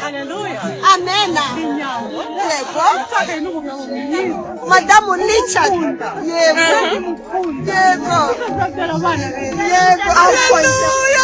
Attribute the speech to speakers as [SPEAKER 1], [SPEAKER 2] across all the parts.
[SPEAKER 1] Haleluya.
[SPEAKER 2] Amena.
[SPEAKER 1] Inyambo.
[SPEAKER 2] Yego.
[SPEAKER 1] Utakaye n'umugabo mwiza.
[SPEAKER 2] Madamu Richard. Yego.
[SPEAKER 1] Mukunda.
[SPEAKER 2] Yego.
[SPEAKER 1] Uzabyara abana beza.
[SPEAKER 2] Yego. Haleluya.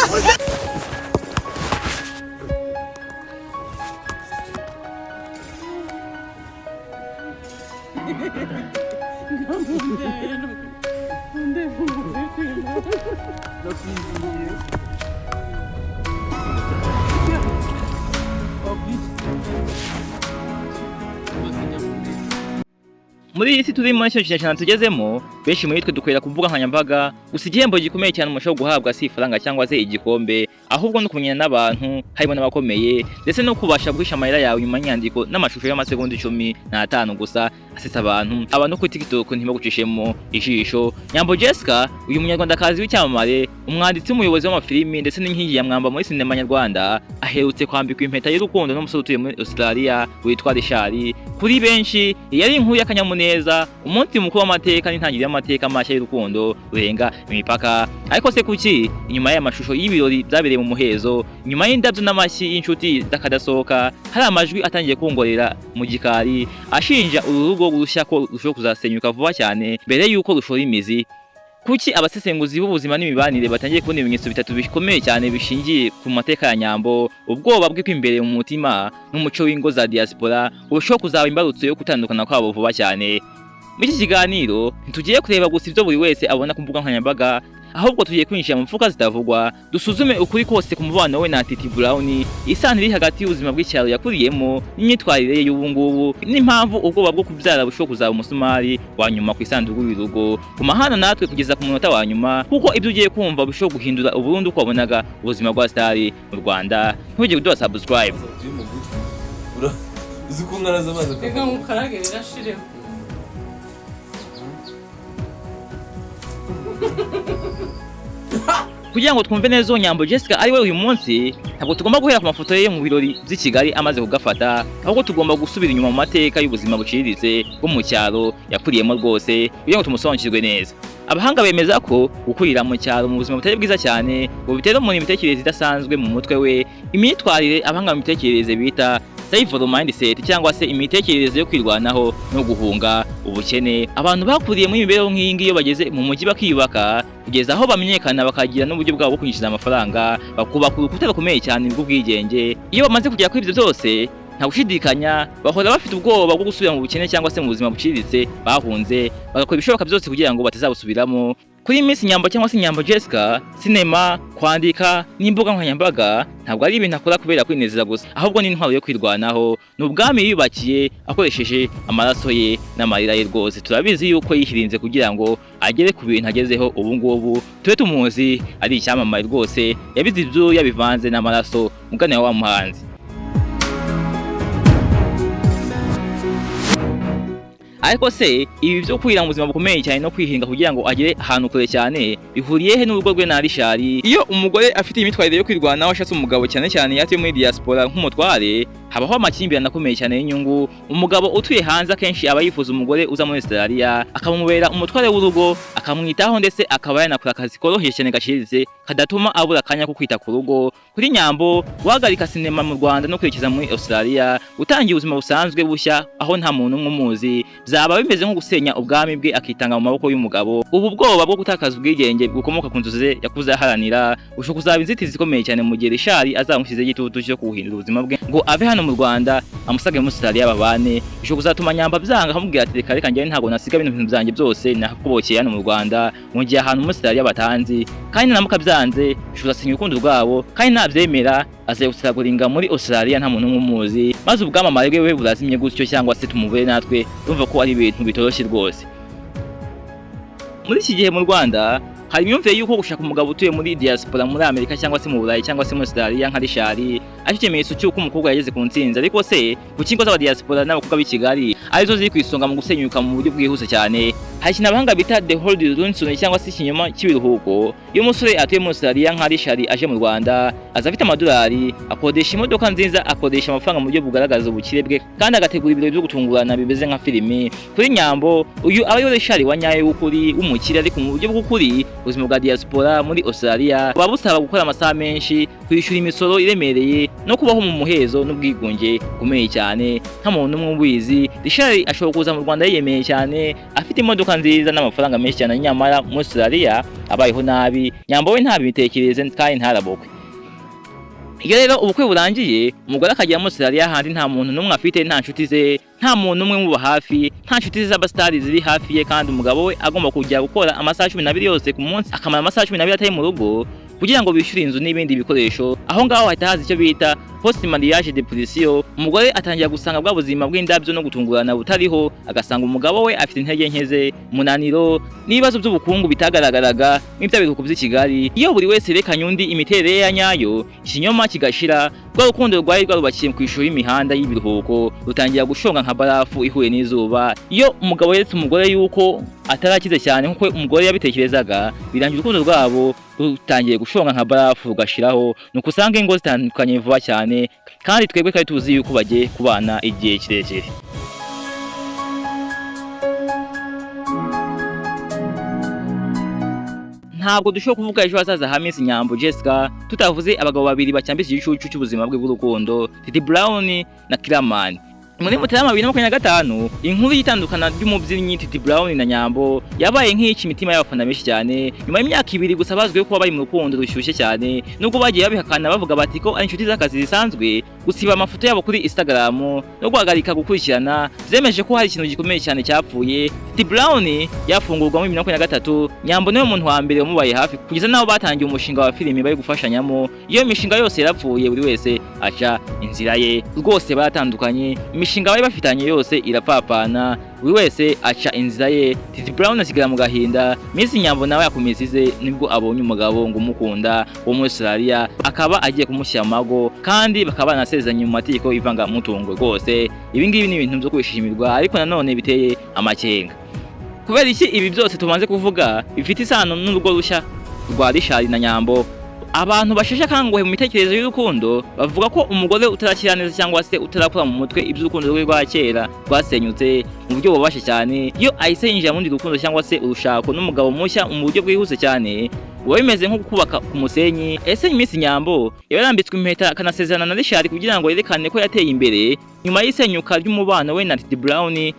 [SPEAKER 3] Muri iyi si turimo, nicyo kinyejana tugezemo, benshi muri twe dukorera ku mbuga nkoranyambaga. Gusa igihembo gikomeye cyane umuntu ashobora guhabwa si ifaranga cyangwa se igikombe, ahubwo no kumenyana n'abantu, harimo n'abakomeye, ndetse no kubasha guhisha amarira yawe nyuma y'inyandiko n'amashusho y'amasegonda 15 gusa asetsa abantu kuri TikTok ntibagucishemo ijisho. Nyambo Jessica, uyu munyarwandakazi w'icyamamare, umwanditsi, w'umuyobozi w'amafilimi ndetse n'inkingi ya mwamba muri sinema nyarwanda, aherutse kwambikwa impeta y'urukundo n'umusore utuye muri Australia witwa Richard. Kuri benshi iyi yari inkuru y'akanyamuneza, umunsi mukuru w'amateka n'intangiriro y'amateka mashya y'urukundo rurenga imipaka. Ariko se kuki inyuma y'aya mashusho y'ibirori byabereye mu muhezo, inyuma y'indabyo n'amashyi y'inshuti z'akadasohoka, hari amajwi atangiye kongorera mu gikari ashinja uru rugo rushya ko rushobora kuzasenyuka vuba cyane mbere y'uko rushora imizi? Kuki abasesenguzi b'ubuzima n'imibanire batangiye kubona ibimenyetso bitatu bikomeye cyane bishingiye ku mateka ya Nyambo, ubwoba bwe kw'imbere mu mutima n'umuco w'ingo za diaspora urushaho kuzaba imbarutso yo gutandukana kwabo vuba cyane? Muri iki kiganiro ntitugiye kureba gusa ibyo buri wese abona ku mbuga nkoranyambaga, ahubwo tugiye kwinjira mu mfuka zitavugwa, dusuzume ukuri kose ku mubano we na Titi Brown, isano iri hagati y'ubuzima bw'icyaro yakuriyemo n'imyitwarire ye y'ubu ngubu, n'impamvu ubwoba bwo kubyara bushobora kuzaba umusumari wa nyuma ku isanduku y'urugo. Ku mahana natwe kugeza ku munota wa nyuma, kuko ibyo ugiye kumva bishobora guhindura burundu uko wabonaga ubuzima bwa star mu Rwanda. Ntugire kuduha subscribe.
[SPEAKER 4] Utuye mu gutwi. Uzi ko nkaraza amazi
[SPEAKER 1] Reka
[SPEAKER 4] akava.
[SPEAKER 1] ngukarage rirashireho.
[SPEAKER 3] Kugira ngo twumve neza uwo Nyambo Jessica ari we uyu munsi, ntabwo tugomba guhera ku mafoto ye mu birori by'i Kigali amaze kugafata, ahubwo tugomba gusubira inyuma mu mateka y'ubuzima buciriritse bwo mu cyaro yakuriyemo rwose, kugira ngo tumusobanukirwe neza. Abahanga bemeza ko gukurira mu cyaro mu buzima butari bwiza cyane ngo bitera umuntu imitekerereze idasanzwe mu mutwe we, imyitwarire abahanga mu mitekerereze bita survival mindset, cyangwa se imitekerereze yo kwirwanaho no guhunga ubukene. Abantu bakuriye muri imibereho nk'iyi ngiyi, iyo bageze mu mujyi bakiyubaka kugeza aho bamenyekana, bakagira n'uburyo bwabo bwo kwinjiza amafaranga, bakubaka urukuta rukomeye cyane rw'ubwigenge. Iyo bamaze kugera kuri ibyo byose, nta gushidikanya bahora bafite ubwoba bwo gusubira mu bukene cyangwa se mu buzima buciriritse bahunze, bagakora ibishoboka byose kugira ngo batazabusubiramo. Kuri Miss Nyambo cyangwa se Nyambo Jessica, sinema, kwandika n'imbuga nkoranyambaga ntabwo ari ibintu akora kubera kwinezeza gusa, ahubwo ni intwaro yo kwirwanaho. Ni ubwami yiyubakiye akoresheje amaraso ye n'amarira ye rwose. Turabizi yuko yihirinze kugira ngo agere ku bintu agezeho ubu ngubu, tube tumuzi ari icyamamare rwose. Yabize ibyuya bivanze n'amaraso, mugani wa wa muhanzi. Ariko se ibi byo kwira mu buzima bukomeye cyane no kwihinga kugira ngo agere ahantu kure cyane bihuriye he n'urugo rwe na Richard? Iyo umugore afite imyitwarire yo kwirwanaho ashatse umugabo, cyane cyane iyo atuye muri diaspora nk'umutware, habaho amakimbirane akomeye cyane y'inyungu. Umugabo utuye hanze akenshi aba yifuza umugore uza muri Australia akamubera umutware w'urugo, akamwitaho, ndetse akaba yanakora akazi koroheje cyane gaciriritse kadatuma abura akanya ko kwita ku rugo. Kuri Nyambo, guhagarika sinema mu Rwanda no kwerekeza muri Australia, gutangira ubuzima busanzwe bushya aho nta muntu umwe umuzi, byaba bimeze nko gusenya ubwami bwe akitanga mu maboko y'umugabo. Ubu bwoba bwo gutakaza ubwigenge bukomoka ku nzozi ze yakuze aharanira bushobora kuzaba inzitizi ikomeye cyane mu gihe Richard azamushyizeho igitutu cyo kuhindura ubuzima bwe ngo ave hano mu Rwanda amusage muri Australia babane. Bishobora kuzatuma Nyambo abyanga, akamubwira ati: "Reka reka, njyewe ntabwo nasiga bino bintu byanjye byose nakubokeye hano mu Rwanda mu gihe ahantu muri Australia batanzi." Kandi naramuka byanze, bishobora kuzasenya urukundo rwabo, kandi nabyemera azaye gusiraguringa muri Australia nta muntu n'umwe umuzi, maze ubwamamare bwe bube burazimye gutyo, cyangwa se tumubure natwe. Urumva ko ari ibintu bitoroshye rwose. Muri iki gihe mu Rwanda hari imyumvire y'uko gushaka umugabo utuye muri diaspora, muri Amerika cyangwa se mu Burayi cyangwa se muri Australia nka Richard, ari ikimenyetso cy'uko umukobwa yageze ku ntsinzi. Ariko se kuki ingo z'abadiaspora n'abakobwa b'i Kigali arizo ziri ku isonga mu gusenyuka mu buryo bwihuse cyane? Hari ikintu abahanga bita the holiday ransom, cyangwa se ikinyoma cy'ibiruhuko. Iyo umusore atuye muri Australia nka Richard aje mu Rwanda, aza afite amadolari, akodesha imodoka nziza, akodesha amafaranga mu buryo bugaragaza ubukire bwe, kandi agategura ibirori byo gutungurana bimeze nka filimi. Kuri Nyambo, uyu aba ariwe Richard wa nyawe w'ukuri w'umukire, ariko mu buryo bw'ukuri Ubuzima bwa diaspora muri Australia buba busaba gukora amasaha menshi, kwishyura imisoro iremereye no kubaho mu muhezo n'ubwigunge bukomeye cyane, nta muntu n'umwe ubizi. Richard ashobora kuza mu Rwanda yiyemeye cyane, afite imodoka nziza n'amafaranga menshi cyane, nyamara muri Australia abayeho nabi. Nyambo we ntabitekereze kandi ntarabukwe. Iyo rero ubukwe burangiye, umugore akagera muri Australia handi nta muntu n'umwe afite, nta nshuti ze, nta muntu n'umwe umuba hafi, nta nshuti ze z'abasitari ziri hafi ye, kandi umugabo we agomba kujya gukora amasaha 12 yose ku munsi, akamara amasaha 12 atari mu rugo kugira ngo bishyure inzu n'ibindi bikoresho. Aho ngaho hahita haza icyo bita post marriage depression. Umugore atangira gusanga bwa buzima bw'indabyo no gutungurana butariho, agasanga umugabo we afite intege nke ze, umunaniro n'ibibazo by'ubukungu bitagaragaraga nk'ibya biruhuko by'i Kigali. Iyo buri wese yerekanye undi imiterere ye ya nyayo, ikinyoma kigashira, rwa rukundo rwari rwarubakiye ku ishuri y'imihanda y'ibiruhuko rutangira gushonga nka barafu ihuye n'izuba. Iyo umugabo yeretse umugore yuko atarakize cyane nk'uko umugore yabitekerezaga, birangira urukundo rwabo rutangiye gushonga nka barafu rugashiraho. Nuko usanga ingo zitandukanye vuba cyane, kandi twebwe twari tuzi yuko bagiye kubana igihe kirekire. Ntabwo dushobora kuvuga ejo hazaza ha Miss Nyambo Jessica tutavuze abagabo babiri bacyambitse igicucu cy'ubuzima bwe bw'urukundo, Titi Brown na Killaman. Muri Mutarama 2025, inkuru y'itandukana ry'umubyinnyi Titi Brown na Nyambo yabaye nk'iyica imitima y'abafana benshi cyane. Nyuma y'imyaka 2 gusa bazwiho kuba bari mu rukundo rushyushye cyane, nubwo bagiye babihakana bavuga bati ko ari inshuti z'akazi zisanzwe, gusiba amafoto yabo kuri Instagram no guhagarika gukurikirana byemeje ko hari ikintu gikomeye cyane cyapfuye. Titi Brown yafungurwa muri 2023, Nyambo niwe muntu wa mbere wamubaye hafi kugeza n'aho batangiye umushinga wa filimi bari gufashanyamo. Iyo mishinga yose yarapfuye, buri wese aca inzira ye, rwose baratandukanye. Imishinga bari bafitanye yose irapfapfana, buri wese aca inzira ye. Titi Brown asigara mu gahinda, Miss Nyambo nawe yakomeza ize nibwo abonye umugabo ngo umukunda wo muri Australia, akaba agiye kumushyira mu mago, kandi bakaba banasezeranye mu mategeko ivangamutungo. Rwose ibi ngibi ni ibintu byo kwishimirwa, ariko nanone biteye amakenga. Kubera iki ibi byose tubanze kuvuga bifite isano n'urugo rushya rwa Richard na Nyambo? Abantu basheshe akanguhe mu mitekerereze y'urukundo bavuga ko umugore utarakira neza cyangwa se utarakura mu mutwe iby'urukundo rwe rwa kera rwasenyutse mu buryo bubashe cyane, iyo ahise yinjira mu rundi rukundo cyangwa se urushako n'umugabo mushya mu buryo bwihuse cyane, biba bimeze nko kubaka ku musenyi. Ese Miss Nyambo yaba yarambitswe impeta akanasezerana na Richard kugira ngo yerekane ko yateye imbere nyuma y'isenyuka ry'umubano we na Titi Brown?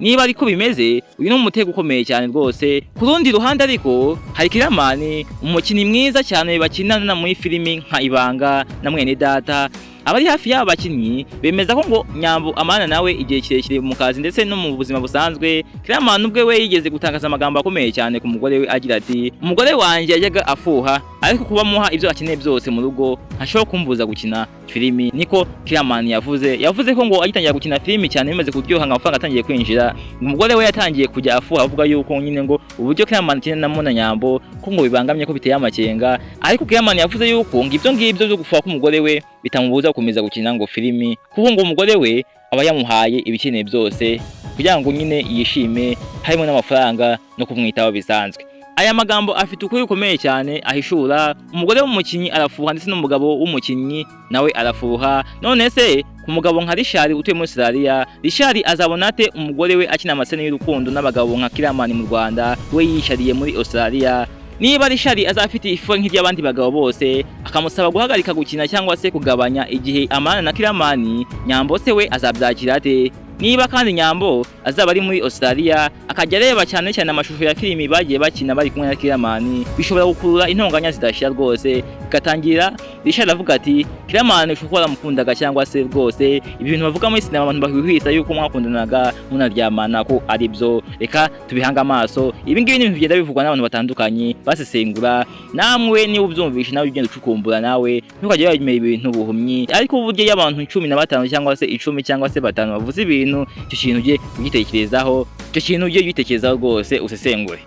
[SPEAKER 3] Niba ariko bimeze, uyu ni umutego ukomeye cyane rwose. Ku rundi ruhande ariko hari Killaman, umukinnyi mwiza cyane bakinana muri filimi nka Ibanga na Mwene Data. Abari hafi y'aba bakinnyi bemeza ko ngo Nyambo amana nawe igihe kirekire mu kazi ndetse no mu buzima busanzwe. Killaman ubwe we yigeze gutangaza amagambo akomeye cyane ku mugore we agira ati: "Umugore wanjye yajyaga afuha, ariko kuba muha ibyo akeneye byose mu rugo ntashobora kumbuza gukina filimi." Niko Killaman yavuze. Yavuze ko ngo agitangira gukina filimi cyane bimaze kuryoha, ngo amafaranga atangiye kwinjira, umugore we yatangiye kujya afuha, avuga yuko nyine ngo uburyo Killaman akinanamo na Nyambo ko ngo bibangamye, ko biteye amakenga. Ariko Killaman yavuze yuko ngo ibyo ngibyo byo gufuha k'umugore we bitamubuza gukomeza gukina ngo filimi, kuko ngo umugore we aba yamuhaye ibikenewe byose kugira ngo nyine yishime, harimo n'amafaranga no kumwitaho bisanzwe. Aya magambo afite ukuri gukomeye cyane ahishura: umugore w'umukinnyi arafuha, ndetse n'umugabo w'umukinnyi nawe arafuha. None se ku mugabo nka Richard utuye muri Australia, Richard azabona ate umugore we akina amascene y'urukundo n'abagabo nka Killaman mu Rwanda, we yiyicariye muri Australia? Niba Richard azafite ifu nk'iry'abandi bagabo bose, akamusaba guhagarika gukina cyangwa se kugabanya igihe amana na Killaman, Nyambo se we azabyakira ate? Niba kandi Nyambo azaba ari muri Australia akajya areba cyane cyane amashusho ya filimi bagiye bakina bari kumwe na Killaman, bishobora gukurura intonganya zidashira rwose, bigatangira Richard avuga ati: "Killaman ushobora kuba waramukundaga, cyangwa se rwose ibintu bavuga muri sinema abantu bahwihwisa yuko mwakundanaga munaryamana ko ari byo." Reka tubihange amaso. Ibi ngibi ni ibintu bigenda bivugwa n'abantu batandukanye basesengura. Namwe niba ubyumvishe, nawe ugenda ucukumbura, nawe ntukajya wemera ibintu buhumyi. Ariko uburyo iyo abantu 15 cyangwa se 10 cyangwa se 5 bavuze ibintu, icyo kintu ujye ugitekerezaho, icyo kintu ujye ugitekerezaho rwose, usesengure.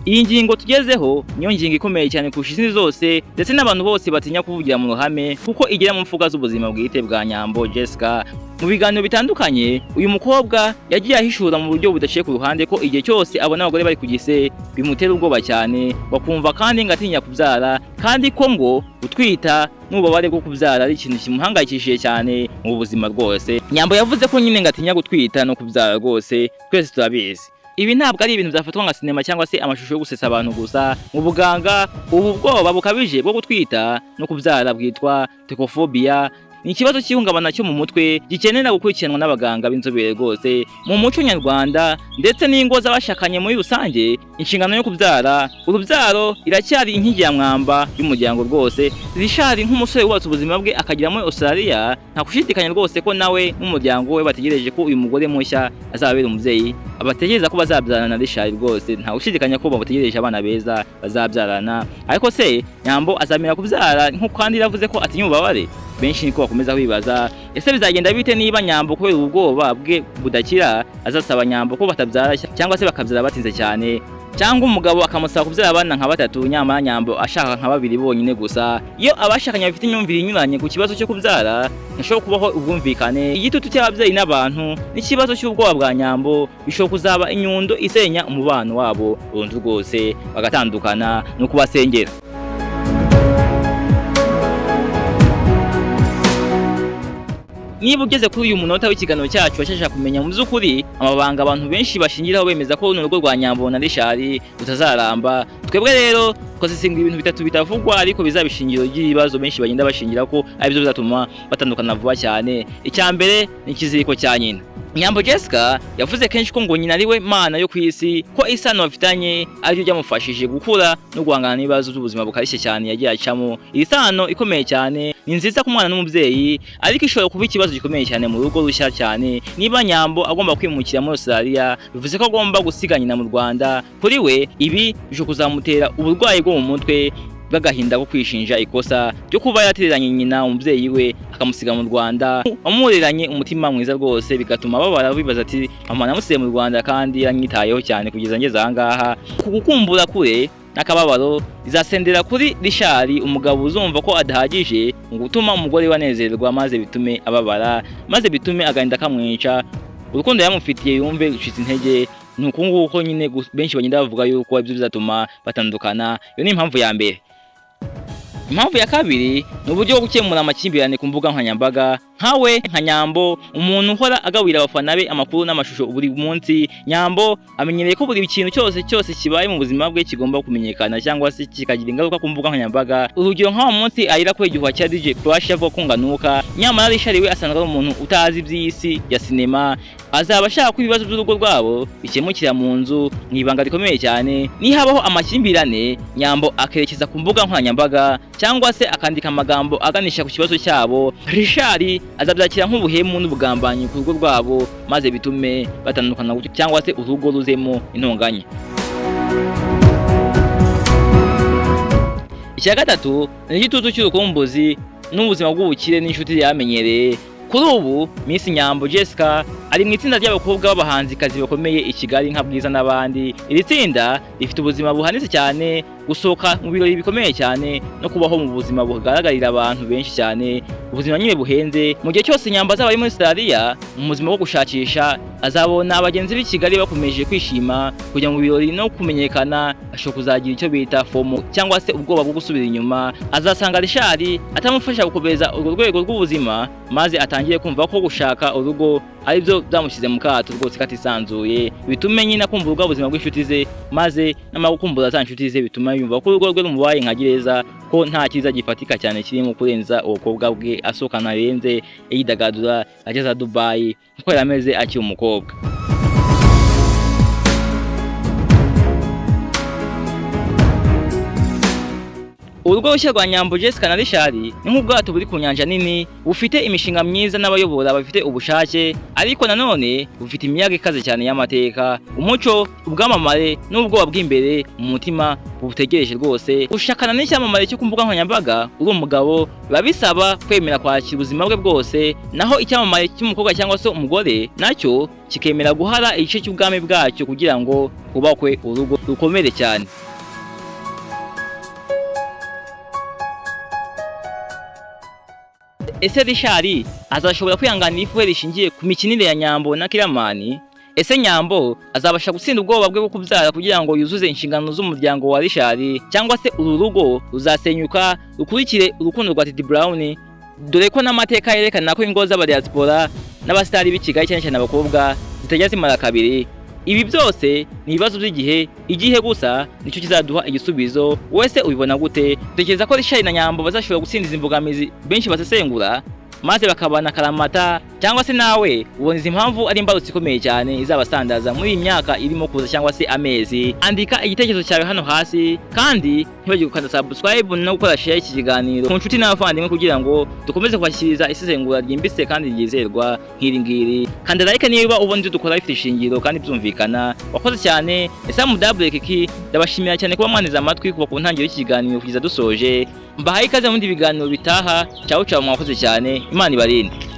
[SPEAKER 3] Iyi ngingo tugezeho niyo ngingo ikomeye cyane kurusha izindi zose, ndetse n'abantu bose batinya kuvugira mu ruhame, kuko igera mu mfuga z'ubuzima bwite bwa Nyambo Jessica. Mu biganiro bitandukanye, uyu mukobwa yagiye ahishura mu buryo budaciye ku ruhande ko igihe cyose abona abagore bari ku gise bimutera ubwoba cyane, bakumva kandi ngo atinya kubyara, kandi ko ngo gutwita n'ububabare bwo kubyara ari ikintu kimuhangayikishije cyane mu buzima rwose. Nyambo yavuze ko nyine ngo atinya gutwita no kubyara rwose, twese turabizi. Ibi ntabwo ari ibintu byafatwa nka sinema cyangwa se amashusho yo gusetsa abantu gusa. Mu buganga, ubu bwoba bukabije bwo gutwita no kubyara bwitwa tocophobia. Ni ikibazo cy'ihungabana cyo mu mutwe gikenera gukurikiranwa n'abaganga b'inzobere rwose. Mu muco nyarwanda ndetse n'ingo z'abashakanye muri rusange, inshingano yo kubyara urubyaro iracyari inkingi ya mwamba y'umuryango rwose. Richard, nk'umusore wubatse ubuzima bwe akagira muri Australia, nta gushidikanya rwose ko nawe n'umuryango we bategereje ko uyu mugore mushya azababera umubyeyi. Abategereza ko bazabyarana na Richard rwose, nta gushidikanya ko babategereje abana beza bazabyarana. Ariko se Nyambo azamera kubyara nk'uko kandi yavuze ko atinya ububabare? Benshi niko bakomeza kwibaza. Ese bizagenda bite niba Nyambo, kubera ubwoba bwe budakira, azasaba Nyambo ko batabyara cyangwa se bakabyara batinze cyane, cyangwa umugabo akamusaba kubyara abana nka batatu nyamara Nyambo ashaka nka babiri bonyine gusa? Iyo abashakanye bafite imyumvire inyuranye ku kibazo cyo kubyara, ntishobora kubaho ubwumvikane. Igitutu cy'ababyeyi n'abantu n'ikibazo cy'ubwoba bwa Nyambo bishobora kuzaba inyundo isenya umubano wabo burundu rwose, bagatandukana. No kubasengera. Niba ugeze kuri uyu munota w'ikiganiro cyacu washaka kumenya mu by'ukuri amabanga abantu benshi bashingiraho bemeza ko runo rugo rwa Nyambo na Richard rutazaramba, twebwe rero twasesengura ibintu bitatu bitavugwa ariko bizaba ishingiro ry'ibibazo benshi bagenda bashingira ko aribyo bizatuma batandukana vuba cyane. Icya mbere ni ikiziriko cya nyina. Nyambo Jessica yavuze kenshi ko ngo nyina ari we mana yo ku isi, ko isano bafitanye ariryo ryamufashije gukura no guhangana n'ibibazo by'ubuzima bukarishye cyane yagiye acamo. Iri sano ikomeye cyane ni nziza ku mwana n'umubyeyi, ariko ishobora kuba ikibazo gikomeye cyane mu rugo rushya cyane. Niba Nyambo agomba kwimukira muri Australia, bivuze ko agomba gusiga nyina mu Rwanda. Kuri we, ibi bishobora kuzamutera uburwayi bwo mu mutwe bw'agahinda ko kwishinja ikosa ryo kuba yatereranye nyina, umubyeyi we, akamusiga mu Rwanda, wamureranye umutima mwiza rwose, bigatuma babara bibaza ati: "Mama namusize mu Rwanda kandi yaranyitayeho cyane kugeza ngeze aha ngaha." Ku gukumbura kure n'akababaro bizasendera kuri Richard, umugabo uzumva ko adahagije mu gutuma umugore we anezerwa, maze bitume ababara, maze bitume agahinda kamwica, urukundo yamufitiye yumve rucitse intege. Ni uku nguko nyine benshi bagenda bavuga yuko ibyo bizatuma batandukana. Iyo ni impamvu ya mbere. Impamvu ya kabiri ni uburyo bwo gukemura amakimbirane ku mbuga nkoranyambaga. Nkawe nka Nyambo, umuntu uhora agaburira abafana be amakuru n'amashusho buri munsi, Nyambo amenyereye ko buri kintu cyose cyose kibaye mu buzima bwe kigomba kumenyekana cyangwa se kikagira ingaruka ku mbuga nkoranyambaga. Urugero, nk'aho munsi arira ko igihuha cya DJ Flash avuga ko nganuka, nyamara Richard we asanzwe ari umuntu utazi iby'isi ya sinema. Azaba ashaka ko ibibazo by'urugo rwabo bikemukira mu nzu mu ibanga rikomeye cyane. Nihabaho amakimbirane, Nyambo akerekeza ku mbuga nkoranyambaga cyangwa se akandika amagambo aganisha ku kibazo cyabo, Richard azabyakira nk'ubuhemu n'ubugambanyi ku rugo rwabo, maze bitume batandukana gutyo cyangwa se urugo ruzemo intonganya. Icya gatatu ni igitutu cy'urukumbuzi n'ubuzima bw'ubukire n'inshuti yamenyereye. Kuri ubu Miss Nyambo Jessica ari mu itsinda ry'abakobwa b'abahanzikazi bakomeye i Kigali nka Bwiza n'abandi. Iri tsinda rifite ubuzima buhanitse cyane, gusohoka mu birori bikomeye cyane no kubaho mu buzima bugaragarira abantu benshi cyane, ubuzima nyine buhenze. Mu gihe cyose Nyambo azaba ari muri Australia mu buzima bwo gushakisha, azabona abagenzi b'i Kigali bakomeje kwishima, kujya mu birori no kumenyekana. Ashobora kuzagira icyo bita FOMO cyangwa se ubwoba bwo gusubira inyuma. Azasanga Richard atamufasha gukomeza urwo rwego rw'ubuzima, maze atangire kumva ko gushaka urugo aribyo byamushyize mu kato rwose, katisanzuye, bitume nyine akumva ubwo buzima bw'inshuti ze, maze namara gukumbura za nshuti ze bituma yumva ko urugo rwe rumubaye nka gereza, ko nta cyiza gifatika cyane kirimo kurenza ubukobwa bwe asohokana birenze, yidagadura ageza Dubai nkuko yari ameze akiri umukobwa. Urugo rushya rwa Nyambo Jessica na Richard ni nk'ubwato buri ku nyanja nini, bufite imishinga myiza n'abayobora bafite ubushake, ariko nanone bufite imiyaga ikaze cyane y'amateka, umuco, ubwamamare n'ubwoba bw'imbere mu mutima bubutegereje rwose. Gushakana n'icyamamare cyo ku mbuga nkoranyambaga uri umugabo biba bisaba kwemera kwakira ubuzima bwe bwose, naho icyamamare cy'umukobwa cyangwa se umugore nacyo kikemera guhara igice cy'ubwami bwacyo kugira ngo hubakwe urugo rukomere cyane. Ese Richard azashobora kwihanganira ifuhe rishingiye ku mikinire ya Nyambo na Killaman? Ese Nyambo azabasha gutsinda ubwoba bwe bwo kubyara kugira ngo yuzuze inshingano z'umuryango wa Richard, cyangwa se uru rugo ruzasenyuka rukurikire urukundo rwa Titi Brown? Dore ko n'amateka yerekana ko ingo z'abadiaspora n'abasitari b'i Kigali, cyane cyane abakobwa, zitajya zimara kabiri. Ibi byose ni ibibazo by'igihe, igihe gusa nicyo kizaduha igisubizo. Wese ubibona gute? Utekereza ko Richard na Nyambo bazashobora gutsinda izi mbogamizi benshi basesengura maze bakabana akaramata, cyangwa se nawe ubona izi mpamvu ari imbarutso ikomeye cyane izabasandaza muri iyi myaka irimo kuza cyangwa se amezi? Andika igitekerezo cyawe hano hasi, kandi ntibagire gukanda subscribe no gukora share iki kiganiro ku nshuti n'abavandimwe kugira ngo dukomeze kubashyikiriza isesengura ryimbitse kandi ryizerwa nk'iri ngiri. Kanda like niba ubona ibyo dukora bifite ishingiro kandi byumvikana. Wakoze cyane. Ese Kiki, ndabashimira cyane kuba mwanteze amatwi kuva ku ntangiriro y'iki kiganiro kugeza dusoje. Mbahaye ikaze mu bindi biganiro bitaha. Ciao ciao, mwakoze cyane, Imana ibarinde.